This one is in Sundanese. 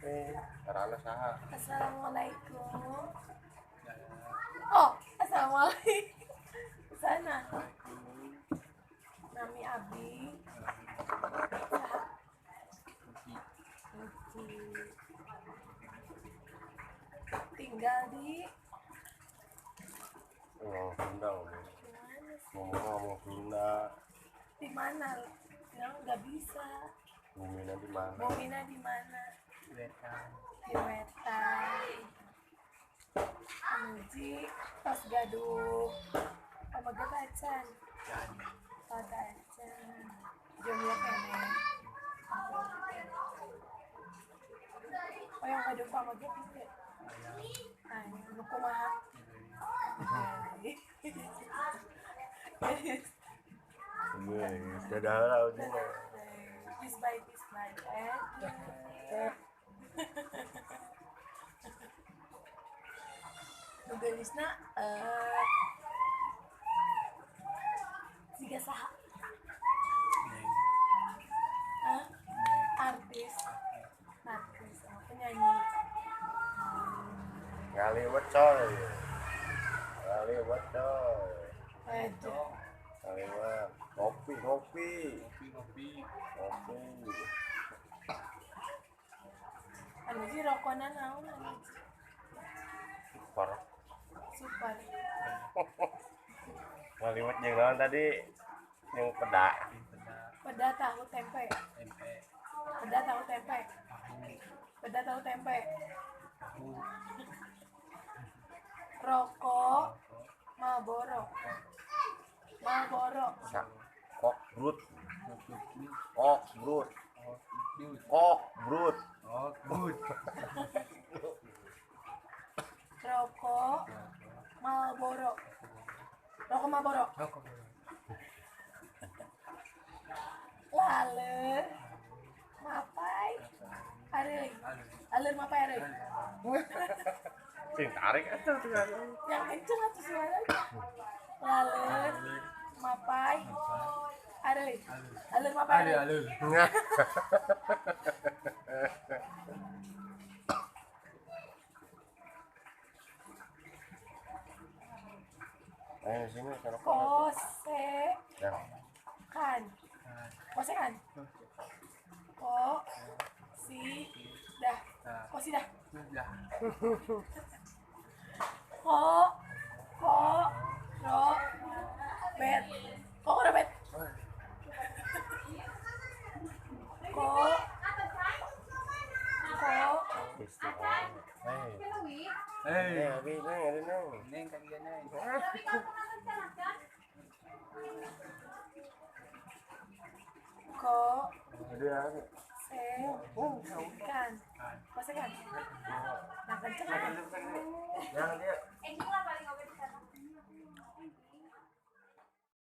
Karana saha? Assalamualaikum. Oh, assalamualaikum. Sana. Nami abdi. Saha? Lucu. Tinggal di Ngomong Sunda, ngomong Sunda. Di mana? Bilang nggak bisa. Bumina di mana? Bumina di mana? Wetan. Di Wetan. Anuji pas gaduh pameget acan. Pada acan. Jomblo keneh. Oh, yang gaduh pameget gitu. Ayo, nu kumaha? Geus, dadah lah ujungnya. Peace bye, peace bye. Nu geulisna siga saha? Hah? Artis. Artis, oh, penyanyi. Ngaliwet coy. Ngaliwet coy. Aduh. Ngaliwet. Ngopi, ngopi. Ngopi, ngopi. Ngopi. Anu sih rokona naon anu? Super. Super. Ngaliwet jeung naon tadi? Jeung peda. Peda tahu tempe. Tempe. Peda tahu tempe. Peda tahu tempe. Tahu. Rokok Marlboro. Marlboro. Kok brut. Kok brut. Kok brut. Kok brut. Rokok Marlboro. Rokok Marlboro. Laler mapai areuy. Aleur mapai areuy. Sing tarik atuh tuh. Yang kenceng atuh suaranya. Laler mapai areuy. Aleur mapai areuy. Aleur. Ayo sini kalau kose. Kan. Kose kan? Ko si dah. Ko si dah. Ko ko ro bet. Ko ro bet. Ko ko Eh, abi neng, neng. Neng kan dia neng. Ko se kan. Kose kan? Nah, kenceng kan? Jangan dia.